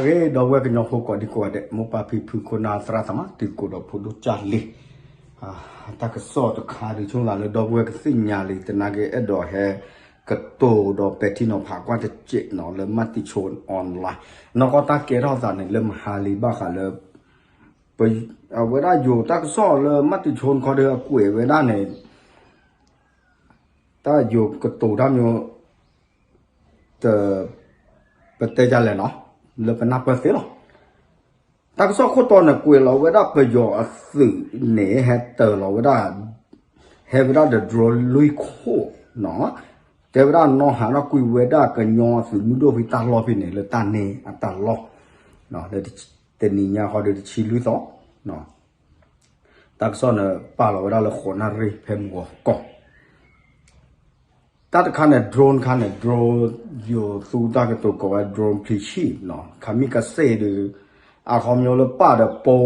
ဂ့ၤ ဒီပုၢ်ဝဲၢ်ကညီဖိကိးဒံကိးဂၤဒဲး မိၢ်ပၢ်ဖံဖု ခိၣ်နၢ်သရၣ်သမါ တံၤသကိးဒီးဖိဒိၣ်ကၢ်လံၤ, တၢ်ကစီၣ်တခါဒုးဆိကမိၣ်သးလၢ ဒီပုၢ်ဝဲၢ်ကသ့ၣ်ညါလံ သနာ်က့အဲၣ်ဒိးဟဲကတိၤဒီးပဲာ်ထံနီၤဖးကွၢ်တစဲးနီၤ လၢ မၢ်တံၤဆိ online နီၢ်ကီၢ်တၢ်ကဲထီၣ်သးန့ၣ် လၢမဟါလံဘၣ်ဃးလၢ အဝဲဒၣ်ယိၤတၢ်ကစီၣ်လၢ မၢ်တံၤဆိ ခီဒီးအကွဲးဝဲဒၣ်န့ၣ် တၢ်ယိၤကတိၤတၢ်မၠိ တ ပတဲဒ်လဲၣ်နီၤ လၢပနၢ်ပၢၢ်သ့လီၤ. တၢ်ကစီၣ်ခိၣ်တီန့ၣ် ကွဲးလီၤဝဲဒၣ်ပယီၤအသုးန့ၣ် ဟဲတၢၤလီၤဝဲဒၣ် ဟဲဝဲဒၣ်ဒီး drone လွံၢ်ခိၣ်နီၤ, တဲဝဲဒၣ်နီၢ်ဟးထီၣ်ကွံာ်ဝဲဒၣ်ကညီသုးမုၢ်ဒိၣ်ဖဲတၢ်လီၢ်ဖဲန့ၣ် လၢတၢ်န့ၢ်အတၢ်လီၢ် လၢတနံၤညါဃီဒီးတဆံလွံၢ်သီ တၢ်ကစီၣ်န့ၣ် ပာ်လီၤဝဲဒၣ်လၢဃိးနၣ်ရံၣ်ဖဲမုၢ်ဂီၤကီၢ် တၢ်တခါန့ၣ် drone တခါန့ၣ် drone ယိၤသူတၢ်ကတိၤကိးဝဲ drone ဖျံဆံၣ်နီၤ ခးမံကစ့ၢ်ဒုး အခီပညီလၢပာ်ဒီးပိ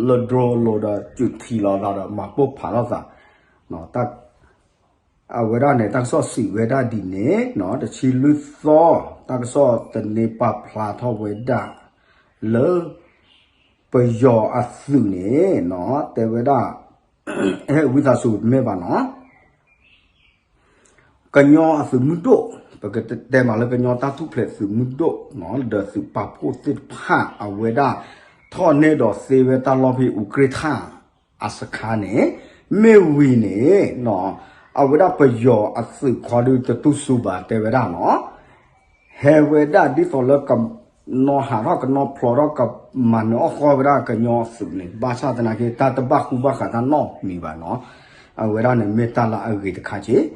လၢ drone လိၤဒီး စုးထံးလီၤသးဒီး မၤပိၢ်ဖးထီၣ်သး အဝဲဒၣ်န့ၣ် တၢ်ကစီၣ်စံးဝဲဒၣ်ဒ်န့ၣ်နီၤ တဆံလွံၢ်သီ တၢ်ကစီၣ်သန့ပာ်ဖျါထီၣ်ဝဲဒၣ် လၢ ပယီၤအသုးန့ၣ်နီၤ တဲဝဲဒၣ် ဟဲဝံသးစူၤတမ့ၢ်ဘၣ်နီၤ ကညီအသုးမုၢ်ဒိၣ် ပကတဲမးလၢကညီတၢ်ထူၣ်ဖျဲးသုးမုၢ်ဒိၣ်နီၤ ဒီးသုးပာ်ဖှိၣ်သ့ၣ်တဖၣ် အဝဲဒၣ် ထီၣ်န့ၢ်ဒီးသ့ဝဲတၢ်လီၢ်ဖဲအူကြ့ၢ်ထၣ် အစခါန့ၣ် မ့ၢ်ဝံၤန့ၣ်နီၤ အဝဲဒၣ်ပယီၤအသုးခီဒုးတတူၢ်စူၤဘၣ်တဲဝဲဒၣ်နီၤ ဟဲဝဲဒၣ်ဒ်သိးလၢက နီၢ်ဟးထီၣ်ကနီၢ်ဖျိးထီၣ်ကမၤနၢၤအီၣ်ဃီဝဲဒၣ်ကညီသုးန့ၣ် ဘၣ်ဆၣ်သနာ်က့ တၢ်တဘၣ်ဃူဘၣ်ဃးတၢ်နီတမံၤဘၣ်နီၤ အဝဲဒၣ်န့ၣ်မ့ၢ်တၢ်လၢအဂ့ၤတခါက့ၤ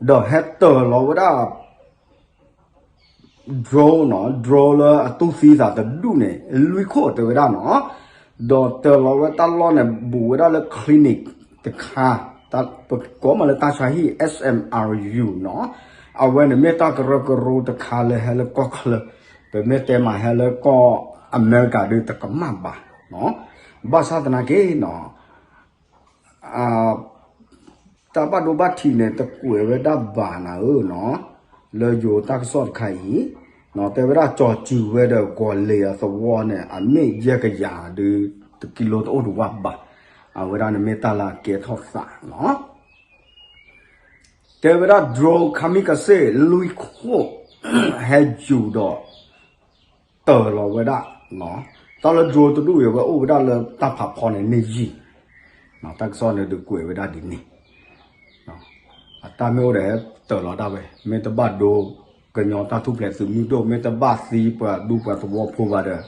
ဒီးဟဲတၢၤလီၤဝဲဒၣ် drone နီၤ drone လၢအတူၢ်သံသးတဒူၣ်န့ၣ် လွံၢ်ခိၣ်တဲဝဲဒၣ်နီၤ ဒီးတၢၤလီၤဝဲတၢ်လီၢ်န့ၣ် ဘူးဝဲဒၣ်လၢ clinic တခါ ပကိးမးလၢတၢ်ဆါဟံၣ် S M R U နီၤ အဝဲန့ၣ်မ့ၢ်တၢ်ကရၢကရိတခါလၢဟဲလၢကီၢ်ချၢ ပမ့ၢ်တဲမးဟဲလၢကီၢ်အမဲရကၤဒုးတကမၣ်ဘၣ်နီၤ ဘၣ်ဆၣ်သနာ်က့နီၤ တၢ်ဘၣ်ဒိဘၣ်ထံးန့ၣ် တကွဲးဝဲဒၣ်ဘၣ်နၤဧၢနီၤ လၢယိၤတၢ်ကစီၣ်တခါအံၤ တဲဝဲဒၣ်ကၠီၤစုၤဝဲဒီးဂီၤလ့ၤအသဝီန့ၣ် အမ့ၢ်ယဲၢ်ကယၤဒုး တကံလိတအိၣ်ဒံးဝဲဘၣ် အဝဲဒၣ်န့ၣ်မ့ၢ်တၢ်လၢအကဲထီၣ်သးနီၤ တဲဝဲဒၣ် drone ခးမံကစ့ၢ်လွံၢ်ခိၣ် ဟဲယူၤဒီး တၢၤလီၤဝဲဒၣ် တၢ်လၢ drone တဒူၣ်အံၤ အဝဲအိၣ်ဝဲဒၣ်လၢတၢ်ဖးဖီန့ၣ် န့ၢ်ယံာ် တၢ်ကစီၣ်န့ၣ်ဒုးကွဲးဝဲဒၣ်ဒ်န့ၣ် အတၢ်မ့ၢ်အိၣ်ဒီးဟဲတၢၤလီၤဒၣ်ဝဲ မ့ၢ်တဘၣ်ဒိ ကညီတၢ်ထူၣ်ဖျဲးသုးမုၢ်ဒိၣ် မ့ၢ်တဘၣ်သံပှၤဒူပှၤသဝီဖိဘၣ်ဒီး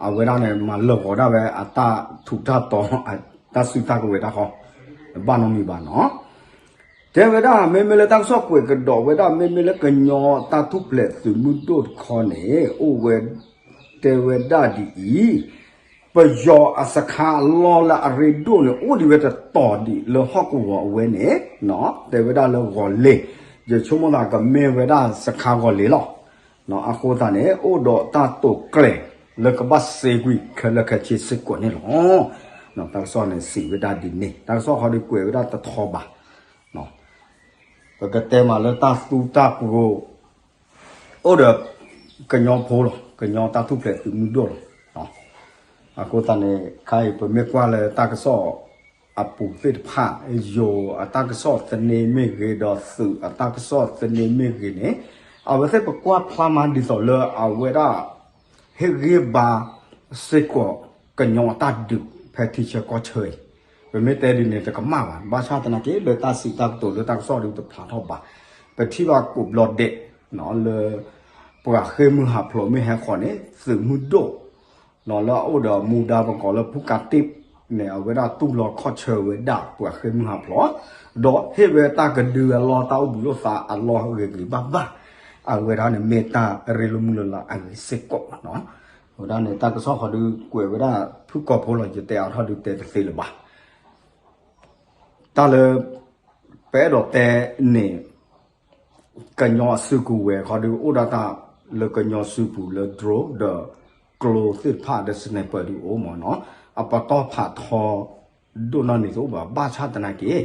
အဝဲဒၣ်န့ၣ် မၤလၢာ်ဂီၤဒၣ်ဝဲအတၢ်ထူးတၢ်တီၤ တၢ်စုတၢ်ကဝဲၤတၢ်ဃီ ဘၣ်နီတမံၤဘၣ်နီၤ တဲဝဲဒၣ် မ့မ့ၢ်လၢတၢ်ကစီၣ်ကွဲးကဒီးဝဲဒၣ် မ့မ့ၢ်လၢကညီတၢ်ထူၣ်ဖျဲးသုးမုၢ်ဒိၣ်တခီန့ၣ် အိၣ်ဝဲ တဲဝဲဒၣ်ဒ်အံၤ, ပယီၤအစခါအလီၢ်လၢအရ့ဒိၣ်န့ၣ် အိၣ်ဒံးဝဲတတီၤဒံးလၢဟီၣ်ကဝီၤအဝဲန့ၣ်, တဲဝဲဒၣ်လၢဂီၤလ့ၤ, ယဆိကမိၣ်သးကမ့ၢ်ဝဲဒၣ်စခါဂီၤလ့ၤလီၤ. အဃိသတးန့ၣ် အိၣ်ဒီးတၢ်တိာ်ကျဲၤလၢကဘၣ်စ့ကွံာ်ခဲလၢာ်ခဲဆ့စ့ၢ်ကီးန့ၣ်လီၤ. တၢ်ကစီၣ်န့ၣ်စံးဝဲဒၣ်ဒ်န့ၣ်, တၢ်ကစီၣ်ခီဒုးကွဲးဝဲဒၣ်တထီဘၣ်. ပကတဲမးလၢတၢ်သူတၢ်ပှိၤ အိၣ်ဒီးကညီဖိလီၤ, ကညီတၢ်ထူၣ်ဖျဲးသုးမုၢ်ဒိၣ်လီၤ. အဃိသတးန့ၣ် ခါအံၤပမ့ၢ်ကွၢ်လၢတၢ်ကစီၣ်အပူၤသ့ၣ်တဖၣ်, ယိၤအတၢ်ကစီၣ်သန့မ့ၢ်ဂ့ၤ ဒီးသုးအတၢ်ကစီၣ်သန့မ့ၢ်ဂ့ၤန့ၣ်, အဝဲသ့ၣ်ပကွၢ်ဖျါမးဒ်သိးလၢအဝဲဒၣ် ဟ့ၣ်ဂံၢ်ဘါစ့ၢ်ကီးကညီအတၢ်ဒုးဖဲထံဆၢကီၢ်ဆၢအံၤ, ပမ့ၢ်တဲဒ်န့ၣ်တကမၣ်ဘၣ်. ဘၣ်ဆၣ်သနာ်က့ လၢတၢ်စံးတၢ်ကတိၤလၢတၢ်ကစီၣ်ဒုးတဖျါထီၣ်ဘၣ်. ပထံၣ်ဘၣ်ကိးဘျီဒဲး လၢပှၤဃ့ၢ်မုၢ်ဟးဖျိးမ့ၢ်ဟဲဃီၤန့ၣ် သုးမုၢ်ဒိၣ် လၢအအိၣ်ဒီးမူဒါပကိးလၢဖူကၤတ့ၣ်န့ၣ် အဝဲဒၣ်တူၢ်လိာ်ခီၣ်ဆၢဝဲဒၣ်ပှၤဃ့ၢ်မုၢ်ဟးဖျိး, ဒီးဟ့ၣ်ဝဲတၢ်ကဒုအလီၢ် တၢ်အိၣ်ဘှံးအိၣ်သါအလီၢ်ဂ့ၤဂ့ၤဘၣ်ဘၣ်, အဝဲဒၣ်န့ၣ်မ့ၢ်တၢ်ရ့လိာ်မုာ်လိာ်လၢအဂ့ၤစ့ၢ်ကီး. အဝဲဒၣ်န့ၣ် တၢ်ကစီၣ်ခီဒုးကွဲးဝဲဒၣ်ဖုၣ်ကိာ်ဖိလီၤ, ယတဲအါထီၣ်ဒုးတဲတသ့လၢၤဘၣ်. တၢ်လၢ ပအဲၣ်ဒိးတဲန့ၣ် ကညီအစုကဝဲၤခီဒုးအိၣ်ဒၣ်တၢ်လၢကညီစုပူၤလၢ drone ဒီးကျိသ့ၣ်တဖၣ်ဒီး sniper ဒုးအိၣ်မးနီၤ, အပတီၢ်ဖးထီ ဒိၣ်နီၢ်န့ၣ်တအိၣ်ဘၣ်. ဘၣ်ဆၣ်သနာ်က့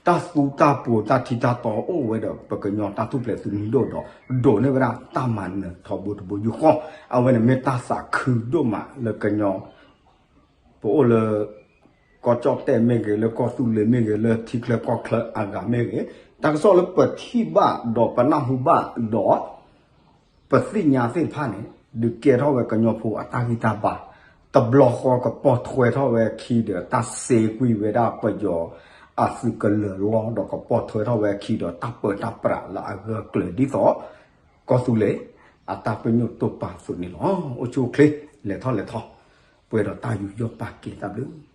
တၢ်သူတၢ်ပှိၤတၢ်ထံတၢ်တီအိၣ်ဝဲဒီး ပကညီတၢ်ထူၣ်ဖျဲးသုးမုၢ်ဒိၣ်ဒီး ဒိးန့ၢ်ဝဲဒၣ်တၢ်မၤနၢၤထီဘိတဘိယူၢ်ဃီ, အဝဲန့ၣ်မ့ၢ်တၢ်သးခုဒိၣ်မးလၢကညီ ပအိၣ်လၢ ကီၢ်ကၠီၣ်တဲၣ်မ့ၢ်ဂ့ၤ, လၢကီၢ်သူလ့ၤမ့ၢ်ဂ့ၤ, လၢထံချၢကီၢ်ချၢအဂၤမ့ၢ်ဂ့ၤ, တၢ်ကစီၣ်လၢပထံၣ်ဘၣ်ဒီးပနၢ်ဟူဘၣ်ဒီး ပသ့ၣ်ညါသ့ၣ်တဖၣ်န့ၣ် ဒုးကဲထီၣ်ဝဲကညီဖိအတၢ်ဂံၢ်တၢ်ဘါ, တဘျီဃီကပိာ်ထွဲထီၣ်ဝဲခံဒီးတၢ်စ့ကွံာ်ဝဲဒၣ်ပယီၤအသုးကလၢၤလီၤ, ဒီးကပိာ်ထွဲထီၣ်ဝဲခံဒီးတၢ်ပၢတၢ်ပြးလၢအဂၢၢ်ကျၢၤဒ်သိး ကီၢ်သူလ့ၤ အတၢ်ပညိၣ်တိာ်ပာ်အသိးန့ၣ်လီၤ. အိၣ်ဆူၣ်အိၣ်ချ့ လဲၤထီၣ်လဲၤထီ ပှဲၤဒီးတၢ်ယူးယီၣ်ပာ်ကဲတၢ်ဘျုး